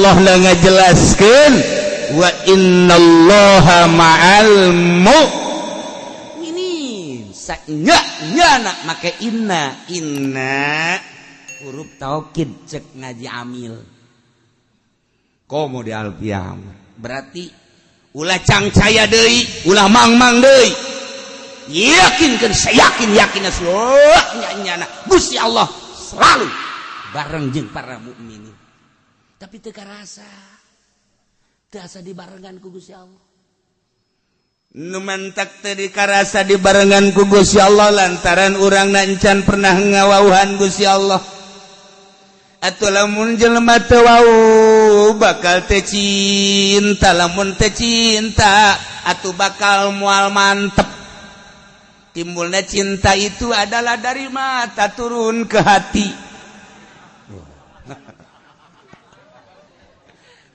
Allah na ngajelaskeun wa innallaha ma'al mu'minin. Nya nya make inna, inna huruf taukid cek ngaji amil komo di alfiah. Berarti ulah cangcaya deui, ulah mang-mang deui, yakinkan, saya yakin, yakin nya Gusti Allah selalu bareng jeung para mukminin. Tapi teu karasa, teu asa dibarengan ku Gusti Allah. Nu mantak teu dikarasa dibarengan ku Gusti Allah lantaran urang encan pernah ngawauhan Gusti Allah. Atau lamun jelema teu wau bakal teu cinta, lamun teu cinta atuh bakal moal mantep. Timbulnya cinta itu adalah dari mata turun ke hati.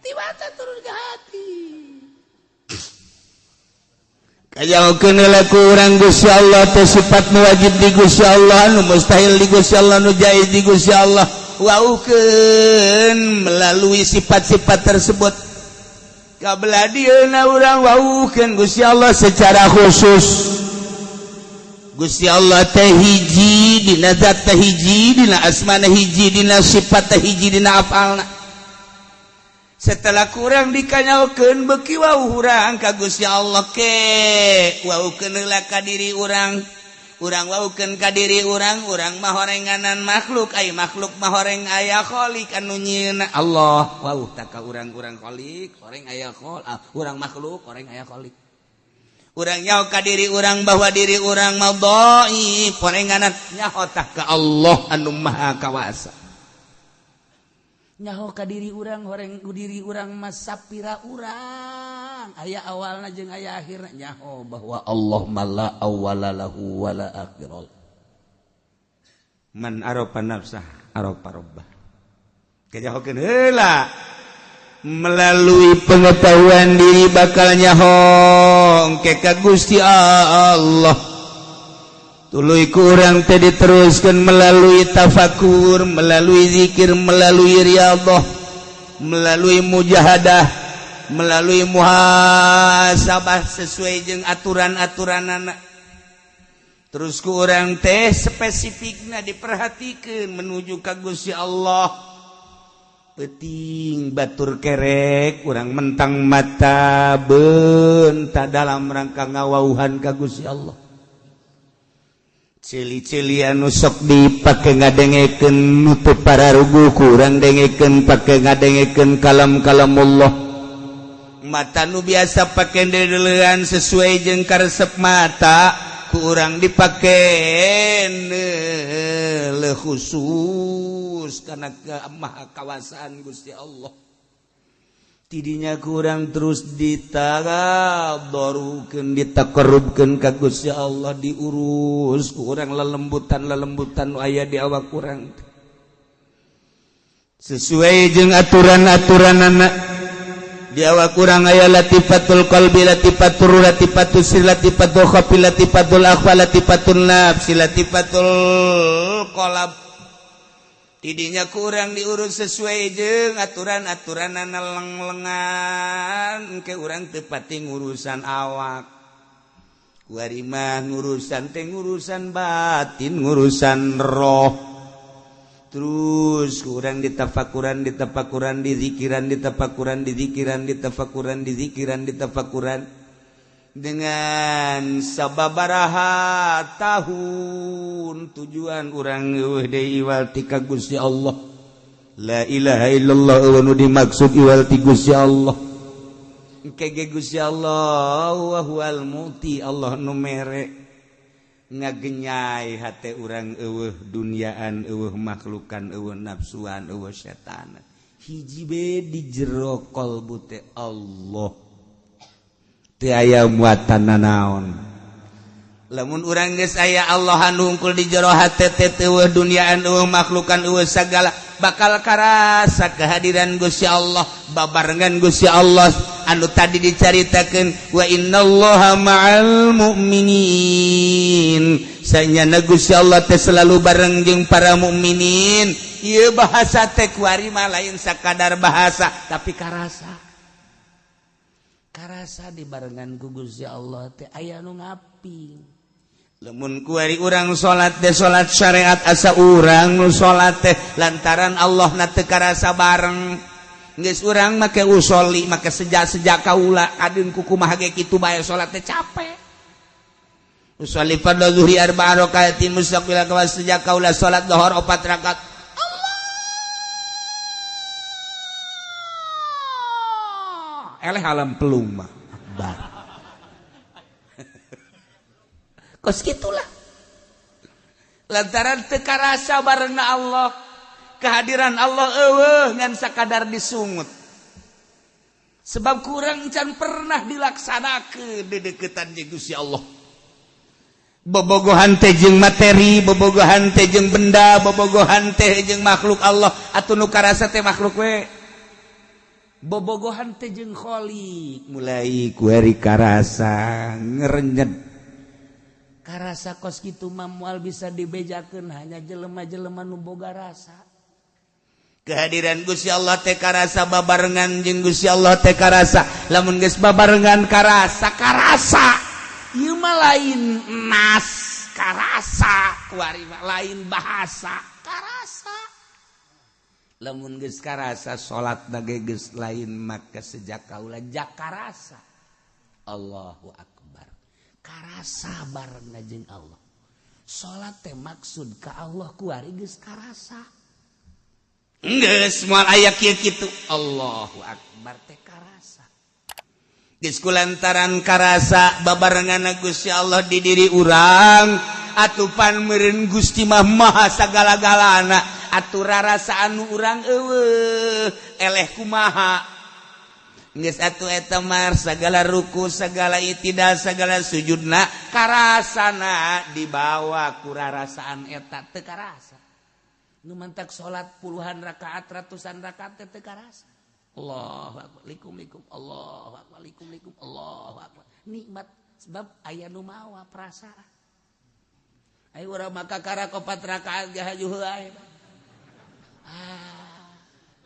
Di mata turun ke hati. Kajaukeun heula ku urang Gusti Allah teh sifat nu wajib di Gusti Allah, nu mustahil di Gusti Allah, nu jaiz di Gusti Allah. Waukeun melalui sifat-sifat tersebut. Kabelah dieuna urang waukeun Gusti Allah secara khusus. Gusti Allah teh hiji dina zat teh hiji, dina asmana hiji, dina sifat teh hiji, dina afalna. Setelah kurang dikanyalkeun beuki wau urang ka Gusti Allah ke waukeun heula ka diri urang. Urang waukeun ka diri urang, urang mah horenganan makhluk, ai makhluk mah horeng aya khalik anu nyieunna Allah. Wau tak ka urang, urang khalik horeng aya khol, ah, urang makhluk horeng aya khalik. Urang nyaho ka diri urang bahwa diri urang mah dhaif, horenganan, nyaho tah ka Allah anu maha kawasa. Nyaho ka diri urang, horeng diri urang mah sapira urang aya awalna jeung aya akhirna, nyaho bahwa Allah mah la awwala lahu wala akhirah. Man arafa nafsah arafa rabbah. Kajahokeun heula melalui pengetahuan diri bakal nyaho engke ka Gusti Allah. Tuluy ku urang teh diteruskan melalui tafakur, melalui zikir, melalui riyadhah, melalui mujahadah, melalui muhasabah sesuai jeung aturan-aturan anak. Terus ku urang teh spesifikna diperhatikan menuju ka Gusti Allah. Peting batur kerek urang mentang mata benta dalam rangka ngawauhan ka Gusti Allah. Cili-cili anu sok dipake ngadengekeun nutup pararugu kurang dengekeun pake ngadengekeun kalam-kalam Allah. Mata nu biasa pake dedelean sesuai jeung karesep mata kurang dipake le khusus karena maha kawasaan Gusti Allah. Tidinya kurang terus ditadarukeun, ditakarubkeun ka Gusti Allah, diurus kurang lelembutan-lelembutan nu aya di awak kurang sesuai jeung aturan-aturan anak di awak kurang aya latifatul qalbi, latifatul ruh, latifatul sir, latifatul khafi, latifatul akhfa, latifatul nafsi, latifatul qalb. Tidinya kurang diurus sesuai jeung aturan-aturan leng-lengan ke urang tepati ngurusan awak. Kuari mah ngurusan teh ngurusan batin, ngurusan roh. Terus kurang ditafakuran, ditafakuran, dizikiran, ditafakuran, dizikiran, ditafakuran, dizikiran, ditafakuran dengan sababaraha tahun tujuan urang eueuh deui iwal ti ka Gusti Allah. La ilaha illallah eueuh nu dimaksud iwal ti Gusti Allah. Engke ge Gusti Allah wa huwal muti, Allah nu mere, ngagenyai hate urang, eueuh duniaan, eueuh makhlukan, eueuh nafsuan, eueuh setan, hiji be di jero qalbu teh Allah, teu aya muatan nanaon. Lamun urang geus aya Allah anu hungkul di jero hate teh, eueuh duniaan, eueuh makhlukan, eueuh sagala, bakal karasa kehadiran Gusti Allah, babarengan Gusti Allah anu tadi dicaritakeun wa innallaha ma'al mu'minin. Sanyana Gusti Allah teh selalu bareng jeung para mukminin. Ieu bahasa teh kuari mah lain sakadar bahasa tapi karasa. Karasa dibarengan ku Gusti Allah teh aya nu ngaping. Lamun kuari urang salat teh salat syariat asa urang nu salat teh lantaran Allah na teu karasa bareng. Geus urang make usoli make seja-seja kaula kadeun kukumaha ge kitu bae salat teh capek. Usolli fardhu zuhri arba'a rakaatin mustaqbil kawas sejak kaula salat zuhur 4 rakaat. Allah. Eleh alam pelung mah akbar. Kos kitulah. Lantaran teu karasa barengna Allah, kehadiran Allah eueuh ngan sakadar disungut. Sebab kurang can pernah dilaksanakeun dedeukeutan jeung Gusti Allah. Bobogohan teh jeung materi, bobogohan teh jeung benda, bobogohan teh jeung makhluk Allah atuh nu karasa teh makhluk we. Bobogohan teh jeung Khalik mulai kuari karasa ngerenyet. Karasa kos kitu mah moal bisa dibejakeun hanya jelema-jelema nu boga rasa. Kehadiran Gusti Allah teh karasa babarengan jeung Gusti Allah teh karasa. Lamun geus babarengan karasa, karasa. Ieu mah lain nas karasa, kuari mah lain bahasa karasa. Lamun geus karasa salat ge geus lain maka sejak kaula jakarasa. Allahu akbar. Karasa bareng jeung Allah. Salat teh maksud ka Allah kuari geus karasa. Geus moal aya kieu kitu. Allahu akbar teh karasa. Geus kulantaran karasa babarengan Gusti Allah di diri urang atupan meureun Gusti mah maha sagala-galana atuh rarasa anu urang eueuh eleh kumaha geus atuh eta mah sagala ruku sagala itidal sagala sujudna karasana dibawa ku rarasaan eta teu karasa. Nu mantak salat puluhan rakaat ratusan rakaat teh teu karasa. Allahu akbar likum likum Allahu akbar likum likum Allahu akbar. Nikmat sebab aya nu mawa perasaan. Ayo urang maka karak 4 rakaat ge hajuh heula. Ah,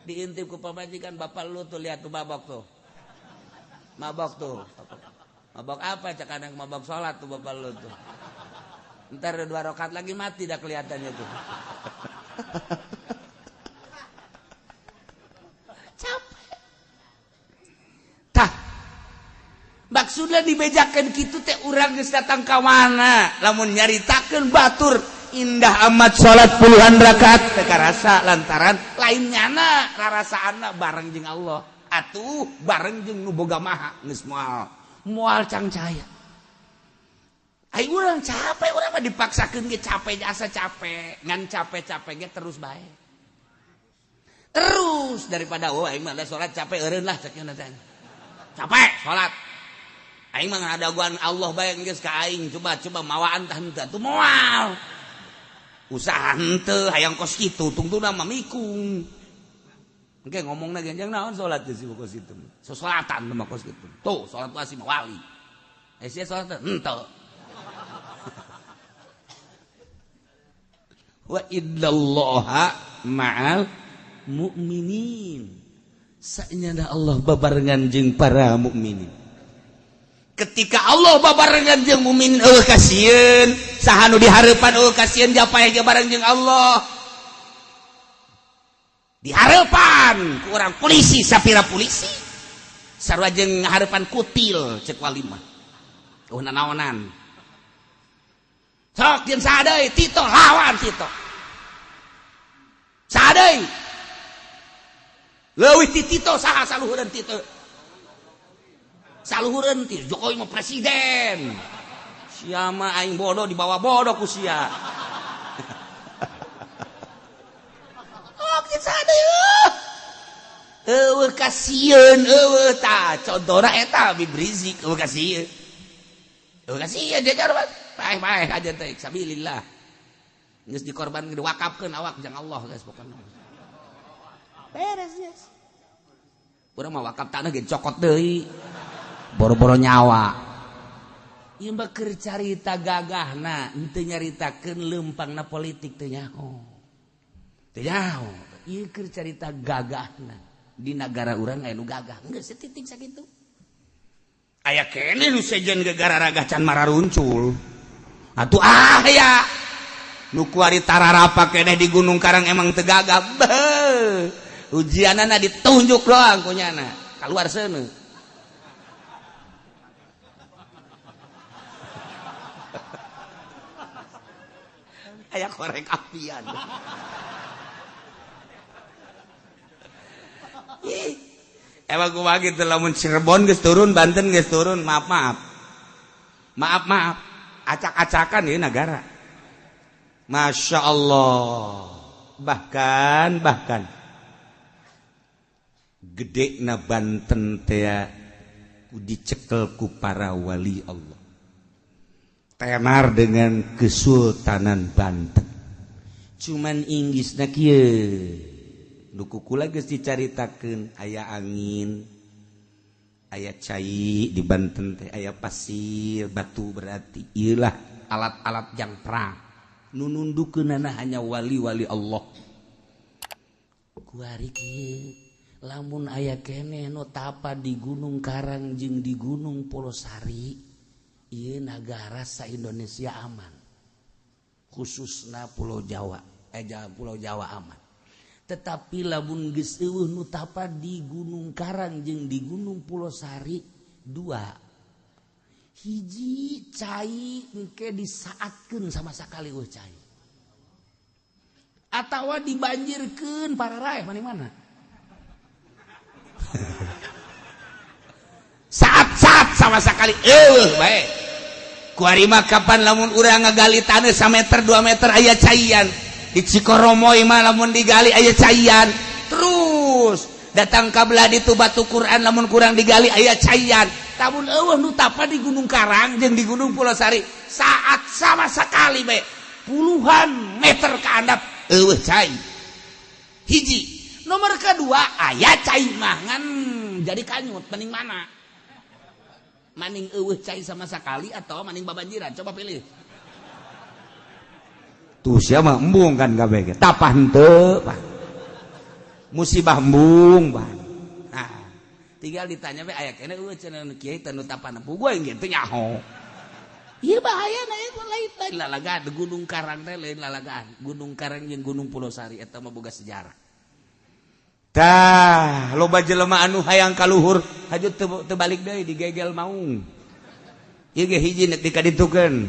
diintip ku pamajikan bapak lu tuh lihat tuh mabok tuh. Mabok tuh. Mabok apa cak kadang mabok salat tuh bapak lu tuh. Ntar 2 rakaat lagi mati dah kelihatannya tuh. Capek. Tah. Maksudnya dibejakan kitu teh urang geus datang ka mana? Lamun nyaritakeun batur indah amat salat puluhan rakaat teu karasa lantaran lain nyana rarasaanna bareng jeung Allah. Atuh bareng jeung nu boga maha geus moal moal cangcaya. Ai urang capek, urang mah dipaksakeun ge capek asa capek, ngan capek-capek ge terus bae. Terus daripada oh aing mah da salat capek eureun lah cek nya teh. Capek salat. Aing mah ngadaguan Allah bae geus ka aing coba-coba mawaan tah henteu atuh moal. Usaha henteu hayang kos kitu tungtuna mah mikung. Engke ngomongna ge jang naon salat geus kos kitu. Sasalatan mah kos kitu. Tuh salat pasti mah wali. Eh sia salat henteu. Wa innallaha ma'al mu'minin. Saenyana Allah babarengan jeung para mukminin. Ketika Allah babarengan jeung mukminin eueuh kasieun, saha nu dihareupan eueuh kasieun japaeh ge bareng jeung Allah. Dihareupan ku urang polisi sapira polisi. Sarua jeung ngahareupan kutil ceuk wali mah. Eueuh nanaonan. Sok jeung saha deui Tito lawan Tito. Saha deui? Leuwih ti Tito saha saluhureun Tito? Saluhureun ti Jokowi mah presiden. Sia mah aing bodoh dibawa bodoh ku sia. Oh, jeung saha deui? Eueuh kasieun eueuh tah contohna eta Habib Rizik eueuh kasieun. Eueuh kasieun dia jarang. Paeh-paeh aja teh sabilillah. Geus dikorbankeun diwakafkeun awak jang Allah geus pokona. Beres geus. Urang mah wakaf tanah ge cokot deui. Boro-boro nyawa. Ieu mah keur carita gagahna, henteu nyaritakeun leumpangna politik teh nyaho. Teu jauh. Ieu keur carita gagahna di nagara urang aya nu gagah. Geus setitik sakitu. Aya keneh nu sejen gegararaga can mararuncul. Atuh aya nu kuari tararapa keneh di Gunung Karang emang teu gagah. Beuh. Ujianana ditunjuk doang kunyana. Kaluar seuneu. Aya korek apian. Emang kumaha kitu lamun Cirebon geus turun, Banten geus turun, maaf maaf. Maaf maaf. Acak-acakan ieu nagara. Masya Allah. Bahkan gede na Banten teh dicekel ku para wali Allah. Tenar dengan Kesultanan Banten. Cuman Inggrisna kieu. Nu kukula geus dicaritakeun aya angin, aya cai di Banten teh, aya pasir, batu berarti ieulah alat-alat yang perang. Nu nundukeunana hanya wali-wali Allah. Kuari kieu lamun aya keneh nu tapa di Gunung Karang jeung di Gunung Pulosari, ieu nagara sa Indonesia aman. Khususna Pulau Jawa, Pulau Jawa aman. Tetapi lamun geus eueuh nu tapa di Gunung Karang jeung di Gunung Pulosari dua. Hiji cai engke disaatkeun sama sakali eueuh cai. Atawa dibanjirkeun pararaeh mana-mana. Saat-saat sama sakali eueuh bae. Kuari mah kapan lamun urang ngagali taneuh sameter 2 meter aya caian. Di Cikoromoy mah lamun digali aya caian. Terus datang ka belah ditu batu Quran lamun kurang digali aya caian. Lamun eueuh nu tapa di Gunung Karang jeung di Gunung Pulosari saat sama sekali bae puluhan meter ka handap eueuh cai. Hiji. Nomor kedua aya cai mah ngan jadi kanyut mending mana? Maning eueuh cai sama sekali atau maning babanjiran? Coba pilih. Tuh siapa embung kan kabeh tapah henteu pak. Musibah embung pak. Nah, tinggal ditanya we aya keneh eueuh cenah kiai teh nu tapah puguh aing teu nyaho. Ieu bahaya na ieu lain lalagaan Gunung Karang teh lain lalagaan. Gunung Karang jeung Gunung Pulosari eta mah boga sejarah. Tah, loba jelema anu hayang kaluhur haju teu balik deui digegel maung. Ieu ge hiji nek dikaditukeun.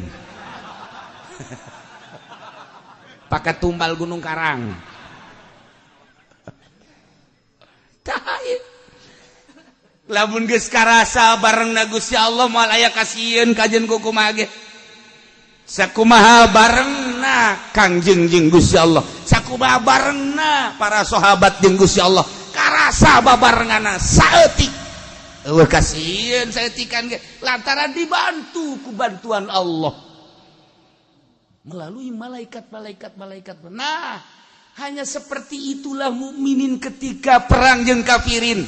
Pakai tumbal Gunung Karang. Tah, lamun geus karasa barengna Gusti Allah moal aya kasieun kajeun ku kumaha ge. Sakumaha barengna Kangjeng jeung Gusti Allah, sakumaha barengna para sahabat jeung Gusti Allah, karasa babarengana saeutik. Eueuh kasieun saeutikan ge lantaran dibantu ku bantuan Allah melalui malaikat-malaikat malaikat. Nah, hanya seperti itulah mukminin ketika perang jeung kafirin.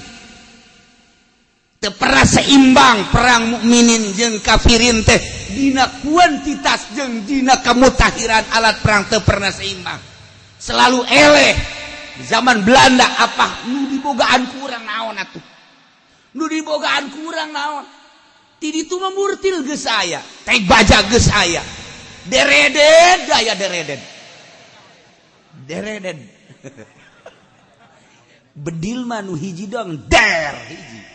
Teu pernah seimbang perang mukminin jeung kafirin teh dina kuantitas jeung dina kamutahiran alat perang teu pernah seimbang. Selalu eleh. Di zaman Belanda apa nu dibogaan kurang naon atuh? Nu dibogaan kurang naon? Ti ditu mah murtil geus aya, teh baja geus aya. Deredet daya deredet. Deredet. Bedil mah nu hiji doang der hiji.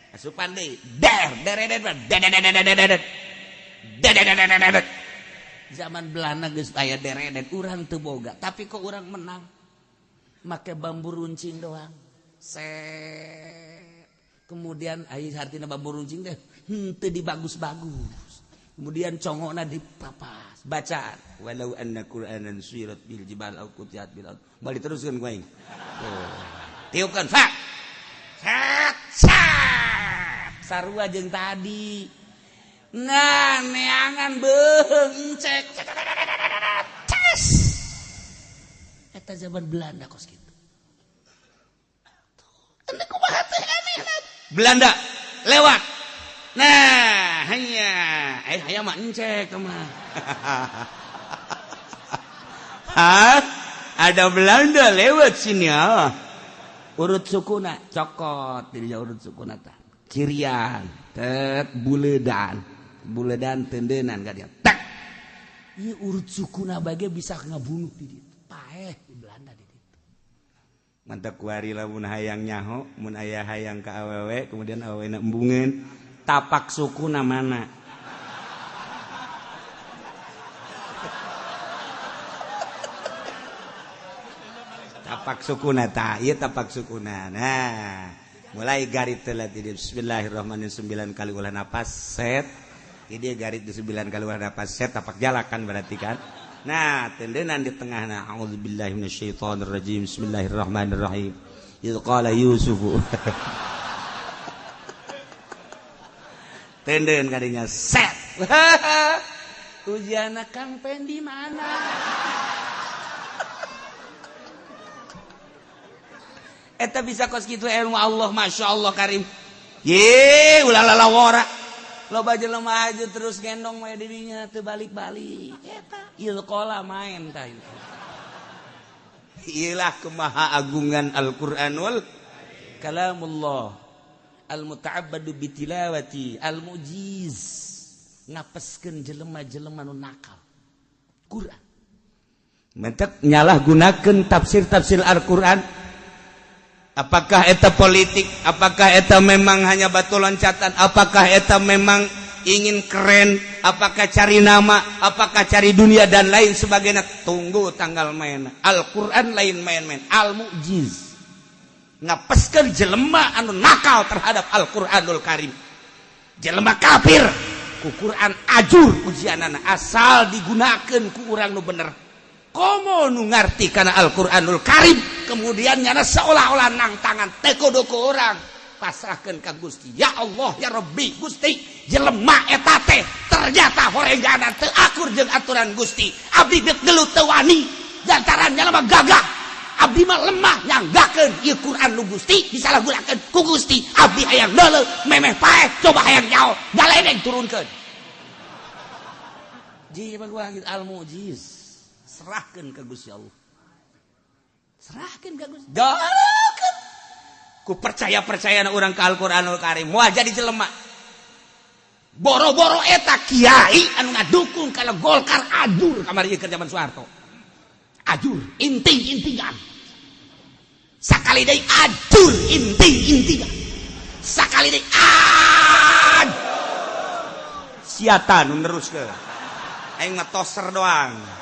Asupan deui der deredet mah dedededededet. Dedededededet. Zaman Belanda geus aya deredet, urang teu boga, tapi kok urang menang. Make bambu runcing doang. Set. Kemudian ai hartina bambu runcing teh henteu dibagus-bagus. Kemudian congokna dipapas bacaan walau anna qur'anan suyirat bil jibal au qutiat bil ard. Balik teruskeun ku aing. Tiupkeun fa. Set set. Sarua jeung tadi. Nah, neangan beuheung cek. Ces. Eta zaman Belanda kos kitu. Tuh, kumaha teh anehna. Belanda lewat. Nah, hanya hayang mah encek mah. Hah? Ada Belanda lewat sini ah. Urut sukuna cokot dirinya urut sukuna tah. Cirian tet buledan. Buledan tendenan ka dia. Tak. Ieu urut sukuna bage bisa ngabunuh di ditu. Paeh di Belanda di ditu. Mantap kuari lamun hayang nyaho, mun aya hayang ka awewe kemudian awewena embungeun, tapak sukuna mana? Tapak sukuna ta, ieu tapak sukuna. Nah, mulai garit telat di bismillahirrahmanirrahim 9 kali ulah napas set. Ini garit di 9 kali ulah napas set tapak jalakan berarti kan. Nah, tendenan di tengahna auzubillahi minasyaitonirrajim bismillahirrahmanirrahim. Idz qala Yusuf. Tenden kadinya set. Ujiana Kang Pendi mana? Eta bisa kos kitu ilmu Allah, Masya Allah karim. Ye, ulah lalawara. Loba jelema aja terus gendong we dirinya teu balik-balik. Eta ilqala main tah itu. Iyalah kemahaagungan Al-Qur'anul kalamullah al-muta'abbadu bitilawati al-mujiz ngapeskeun jelema-jelema nu nakal. Quran. Mentek nyalahgunakeun tafsir-tafsir Al-Qur'an. Apakah eta politik? Apakah eta memang hanya batu loncatan? Apakah eta memang ingin keren? Apakah cari nama? Apakah cari dunia dan lain sebagainya? Tunggu tanggal main. Al-Quran lain main-main. Al-Mu'jiz. Ngapeskeun jelema anu nakal terhadap Al-Quranul Karim. Jelema kafir. Ku Quran ajur ujianana asal digunakeun ku urang nu bener. Komo nu ngarti kana Al-Qur'anul Karim kemudian nyana seolah-olah nang tangan teko doko orang pasrahkeun ka Gusti. Ya Allah ya Rabbi Gusti jelema eta teh ternyata horenggana teu akur jeung aturan Gusti. Abdi deuk gelut teu wani lantaran jelema gagah. Abdi mah lemah nyanggakeun ieu Qur'an nu Gusti disalahgunakeun ku Gusti. Abdi hayang deuleu memeh paeh coba hayang nyaho galedeng turunkeun. Ji mah al-mujiz. Serahkan ke Gusti Allah. Serahkan ke Gusti. Dalakeun. Ku percaya-percayana urang ka Al-Qur'anul Karim. Wah jadi jelema. Boro-boro eta kiai anu ngadukung kalau Golkar ajur kamari keur zaman Soeharto. Ajur, inting-intingan. Sakali deui ajur, inting-intingan. Sakali deui aj. Siata nu neruskeun. Aing mah toser doang.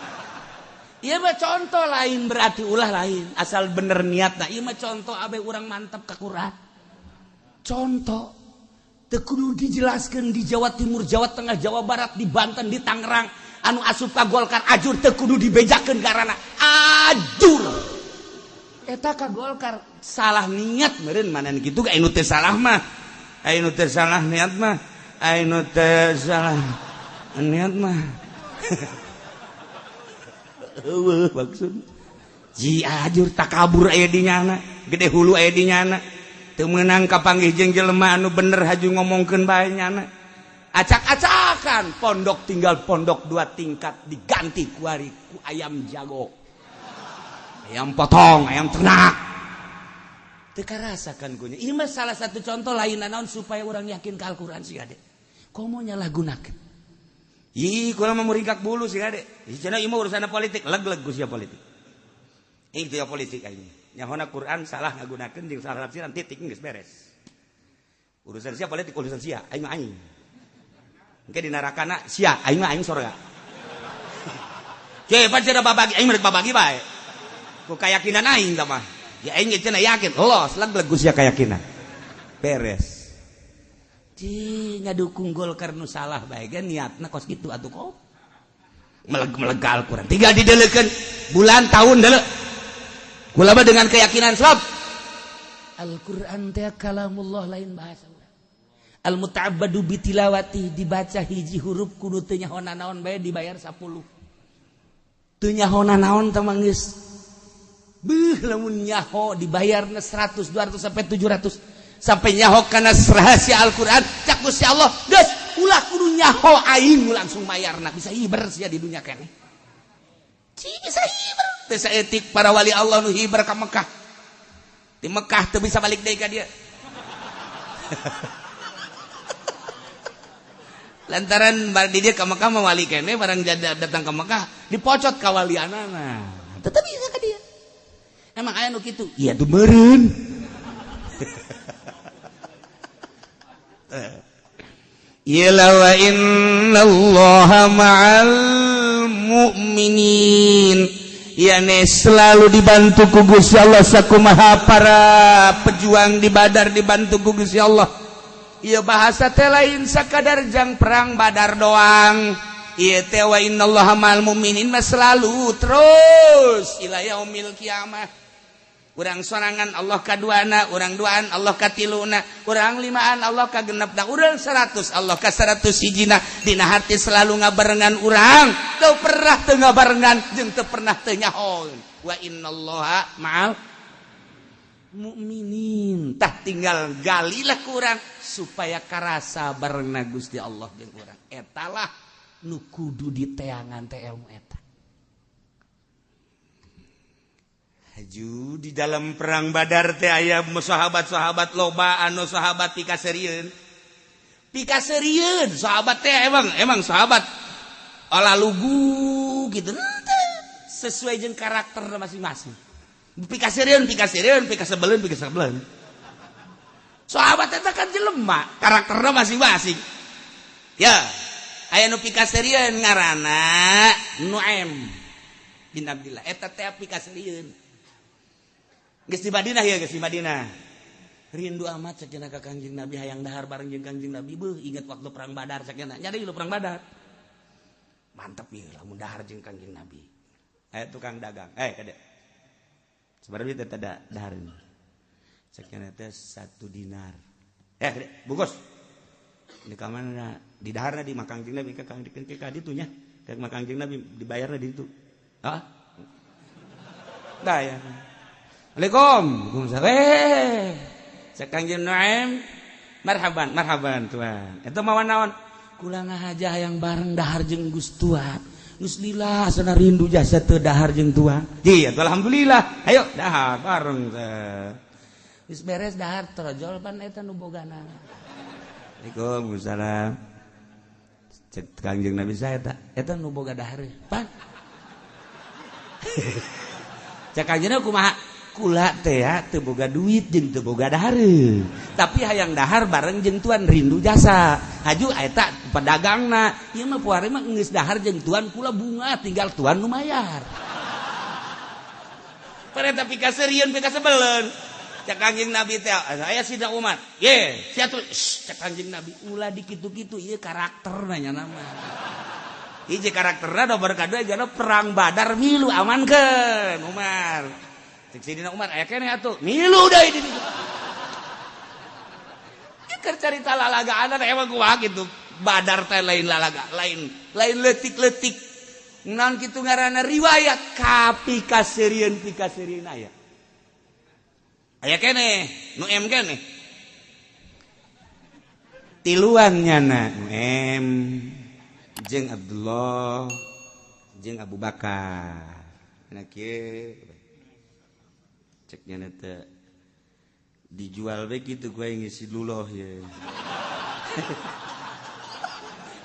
Ieu mah contoh lain berarti ulah lain asal bener niatna. Ieu mah contoh abe urang mantep ka Quran. Contoh teu kudu dijelaskeun di Jawa Timur, Jawa Tengah, Jawa Barat, di Banten, di Tangerang anu asup ka Golkar ajur teu kudu dibejakeun karana ajur. Eta ka Golkar salah niat meureun manan kitu ga anu teu salah mah. Anu teu salah niat mah, anu teu salah niat mah. Eueuh maksud ji ajur takabur aya di nyana gede hulu aya di nyana teu meunang kapanggih jeung jelema anu bener haju ngomongkeun bae nyana acak-acakan pondok tinggal pondok 2 tingkat diganti kuari ku ayam jago ayam potong ayam ternak teu karasakan kunya. Ieu mah salah satu contoh lain naon supaya urang yakin ka Al-Qur'an sih ade komo nyalahgunakeun. Ih, kula mah muringkak bulu sih ade. Cenah ieu mah urusan politik, leg-leg ku sia politik. Ih, teu politik aing. Nyahona Quran salah ngagunakeun jeung salah tafsiran titik geus beres. Urusan sia politik urusan sia, aing mah aing. Engke di narakana sia, aing mah aing sorga. Ceuk pan cenah babagi, aing mah babagi bae. Ku kayakinan aing tah mah. Ya aing ge cenah yakin, los leg-leg ku sia kayakinan. Beres. Ci ngadukung Golkar nu salah bae ge niatna kos kitu atuh kok. Meleg-meleg Al-Qur'an. Tinggal didelekeun bulan tahun deuleu. Kula mah dengan keyakinan sebab Al-Qur'an teh kalamullah lain bahasa urang. Al-muta'abbadu bitilawati dibaca hiji huruf kudu teu nyaho naon bae dibayar 10. Teu nyaho naon teh mah geus. Beuh lamun nyaho dibayarna 100, 200 sampai 700. Sampai nyaho kana rahasia Al-Qur'an cak Gusti Allah geus ulah kudu nyaho aing langsung mayarna bisa hiber sia di dunia keneh. Ci bisa hiber. Teu saeutik para wali Allah nu hibar ka Mekah. Di Mekah teu bisa balik deui ka dieu. Lantaran di dia ke Mekah mah wali kene barang datang ke Mekah dipocot ka walianana. Tetep bisa ka dia. Emang aya nu kitu? Iya tuh meureun. Ila wa innallaha ma'al mu'minin. Yani selalu dibantu ku Gusti Allah sakumaha para pejuang di Badar dibantu ku Gusti Allah. Ieu bahasa teh lain sakadar jang perang Badar doang. Ieu teh wa innallaha ma'al mu'minin mah selalu terus ila yaumil kiamah. Urang sorangan Allah kaduana, urang duaan Allah katiluna, urang limaan Allah kagenepna, urang 100 Allah ka 100 hijina. Dina hati selalu ngabarengan urang, teu pernah teu ngabarengan jeung teu pernah teu nyahoeun. Wa innallaha ma'al mukminin. Tah tinggal galilah ku urang supaya karasa barengna Gusti Allah jeung urang. Etalah nu kudu diteangan teh ilmu eta. Haju di dalam perang Badar teh aya sahabat-sahabat loba anu sahabat pikaseurieun. Pikaseurieun sahabat teh emang sahabat olah lugu gitu sesuai jeung karakter masing-masing. Pikaseurieun, pikaseurieun, pikasebeleun, pikasebeleun. Sahabat eta kan jelema, karakterna masing-masing. Ya, aya nu pikaseurieun ngaranna Nuaim bin Abdillah. Eta teh pikaseurieun. Geus di Madinah ya, geus di Madinah. Rindu amat cenah ka Kangjeng Nabi hayang dahar bareng jeung Kangjeng Nabi. Beuh, ingat waktu perang Badar cenah. Nyari lu perang Badar. Mantep ieu lamun dahar jeung Kangjeng Nabi. Aya tukang dagang. Kade. Sebenarnya teh ada dahar ini. Cenah teh 1 dinar. Kade, bungkus. Di kamana di daharna di makang Kangjeng Nabi ka Kangjeng ka ditu nya. Ka makang Kangjeng Nabi dibayarna di ditu. Hah? Bayar. Assalamualaikum. Waalaikumsalam. Cek Kangjeng Nuaim, marhaban, marhaban tuan. Eta mawa naon? Kula ngahaja hayang bareng dahar jeung Gus Tuan. Geus lila sana rindu jasa teu dahar jeung tuan. Ji, atuh alhamdulillah. Ayo dahar bareng teh. Geus beres dahar trojol pan eta nu bogana. Waalaikumsalam. Cek Kangjeng Nabi saya eta, eta nu boga dahar. Pan. Cek Kangjeng kumaha? Kula teh teu boga duit jeung teu boga dahareun. Tapi hayang dahar bareng jeung tuan rindu jasa. Haju eta pedagangna, ieu mah puari mah geus dahar jeung tuan kula bunga tinggal tuan nu mayar. Pareta pikaseurieun pikasebeleun. Cek Kangjeng Nabi teh aya Sidna Umar. Ye, sia tuh cek Kangjeng Nabi ulah dikitu-kitu ieu karakterna nya nama. Hiji karakterna nomor kadua jana perang Badar milu amankeun Umar. Cek Sidina Umar aya keneh atuh milu deui di ditu. Ieu carita lalagaana emang kumaha kitu. Badar teh lain lalaga, lain lain leutik-leutik. Naon kitu ngaranna riwayat kapikaseurieun pikaseurieun aya. Aya keneh, nu M keneh. Tiluan nyana nu M jeung Abdullah jeung Abu Bakar. Nah kieu ceknya teh dijual bae kitu gue ngisi luloh ya.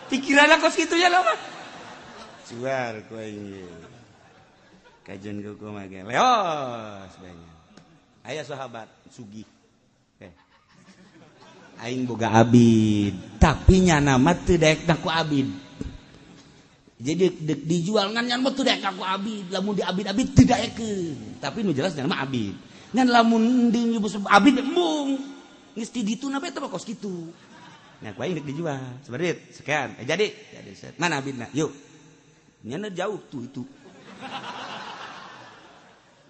Pikiran kos kitu ya lama. Jual gue ini. Kajian gue mah ge leos banyak. Aya sahabat sugih. Aing boga abid, tapi nyana mah teu daek ku abid. Jadi dek dijual ngan nyan mah teu daek ku abid, lamun di abid-abid teu daekeun. Tapi nu jelas nyana mah abid. Ngan lamun di abid embung. Geus ti ditu na bae teh kos kitu. Nah, ku aing dek dijual. Seberit sekian. Jadi mana abidna? Yuk. Nyana jauh tuh itu.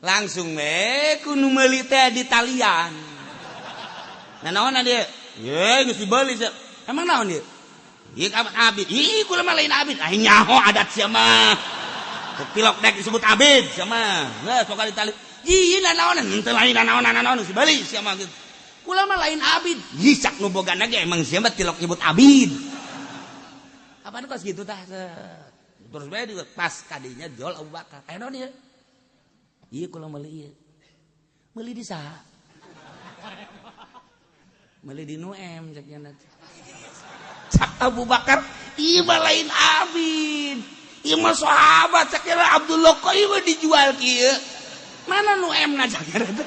Langsung we ku nu meuli teh di talian. Nah naon dia? Ye geus dibeli. Emang naon dia? Ieu abid. Ih kula mah lain abid. Ah nyaho adat sia mah. Pilok dek disebut abid sia mah. Nah sok ditali. Ih naon henteu lain naon geus dibeli sia mah gitu. Kula mah lain abid. Ih cak nu bogana ge emang sia mah tilok nyebut abid. Apaan kos gitu tah? Terus bae pas kadinya jual Abu Bakar. Aya naon ieu? Ieu kula meuli ieu. Meuli di saha? Meuli di Nuem cek nya. Cak Abu Bakar, ieu mah lain abid. Ieu mah sahabat cek Abdullah kok ieu dijual kieu. Mana Nuem na cek nya.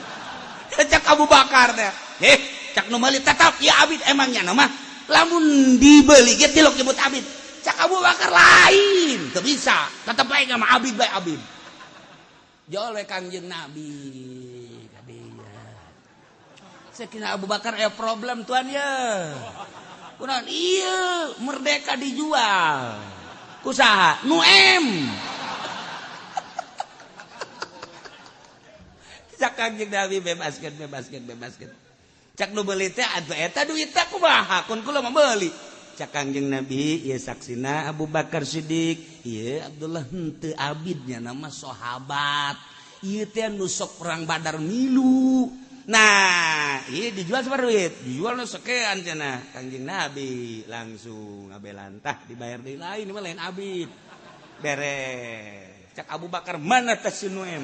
Cak Abu Bakar teh. Heh, cak nu meuli tetap ieu abid emangnya mah. Lamun dibeli ge tilok nyebut abid. Cak Abu Bakar lain, teu bisa. Tetep bae mah abid bae abid. Jol we Kangjeng Nabi kadinya. Sakina Abu Bakar aya problem tuan ya. Kunaon ieu merdeka dijual. Ku saha? Nu M. Cak Kangjeng Nabi bebaskeun bebaskeun bebaskeun. Cak nu beuli teh atuh eta duitna kumaha kun kula mah meuli. Cak Kangjeng Nabi ieu saksina Abu Bakar Siddiq, ieu Abdullah henteu abidnya nama sahabat. Ieu teh nu sok perang Badar milu. Nah, ieu dijual sabaraha duit? Dijual nu sekian cenah. Kangjeng Nabi langsung ngabelantah dibayar deui lain mah lain abid. Beres. Cak Abu Bakar mana teh si Nuem?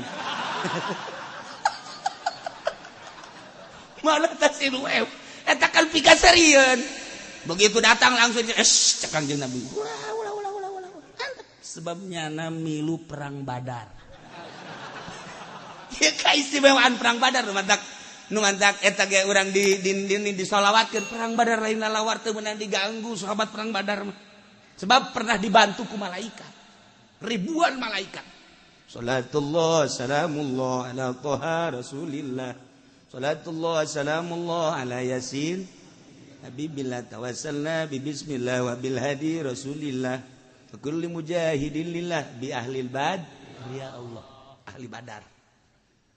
Mana teh si Nuem? Eta kan pikaserieun. Begitu datang langsung cek Kangjeng Nabi. Ulah ulah ulah ulah ulah. Sebabnya na milu perang Badar. Ieu kaistimewaan perang Badar nu mantak nu mantak eta ge urang di disolawatkeun perang Badar lain lalawar teu meunang diganggu sahabat perang Badar mah. Sebab pernah dibantu ku malaikat. Ribuan malaikat. Salatullah salamullah ala Toha Rasulillah. Salatullah salamullah ala Yasin Habibillah tawassalna bi bismillah wa bil hadi Rasulillah wa kulli mujahidin lillah bi ahlil bad ya Allah ahli Badar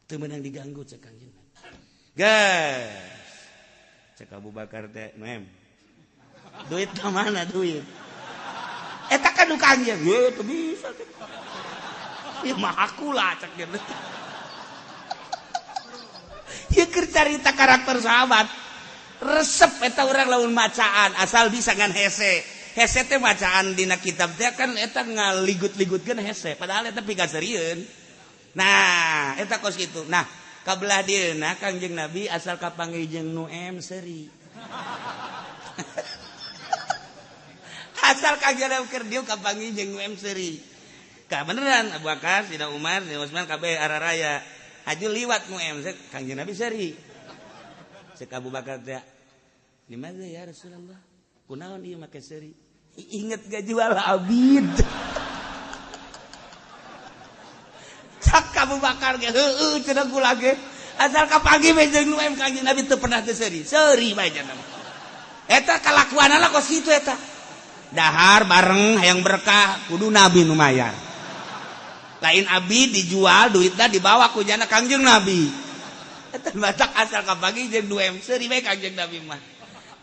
teu meunang diganggu cek Kangjeng Nabi. Guys cek Abu Bakar teh mem duit ka mana duit eta kan nu Kangjeng ye teu bisa ieu mah aku lah cek dia. Ieu keur carita karakter sahabat resep eta urang lamun macaan asal bisa ngan hese hese teh macaan dina kitab teh kan eta ngaligut-ligutkeun hese padahal eta pikaserieun. Nah eta kos kitu. Nah kabelah dieuna Kangjeng Nabi asal kapanggih jeung nu M seuri. Asal Kangjeng Nabi keur dieu kapanggih jeung nu M seuri. Ka beneran Abu Bakar, Sidna Umar, Sidna Utsman kabeh araraya haju liwat nu M Kangjeng Nabi seuri. Cek Abu Bakar teh limaza ya Rasulullah kunaon ieu make seuri inget gak jual abid. Cak Abu Bakar ge heueuh cenah kula ge asal kapanggih we jeung nu em Kangjeng Nabi teu pernah teu seuri seuri bae cenah eta kalakuanana kos kitu eta dahar bareng hayang berkah kudu Nabi nu mayar lain abid dijual duitna dibawa ku jana Kangjeng Nabi eta batak asal kapanggih jeung nu em seuri bae Kangjeng Nabi mah.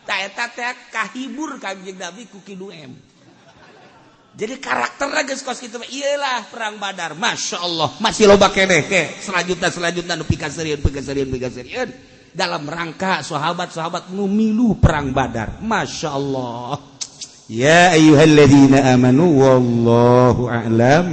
Ta eta teh kahibur Kangjeng Nabi ku ki nu em. Jadi karakterna geus kos kitu ieulah perang Badar. Masya Allah masih loba keneh ke selanjutna nu pikaseurieun pikaseurieun pikaseurieun dalam rangka sahabat-sahabat nu milu perang Badar. Masya Allah. Ya ayyuhalladzina amanu wallahu a'lam.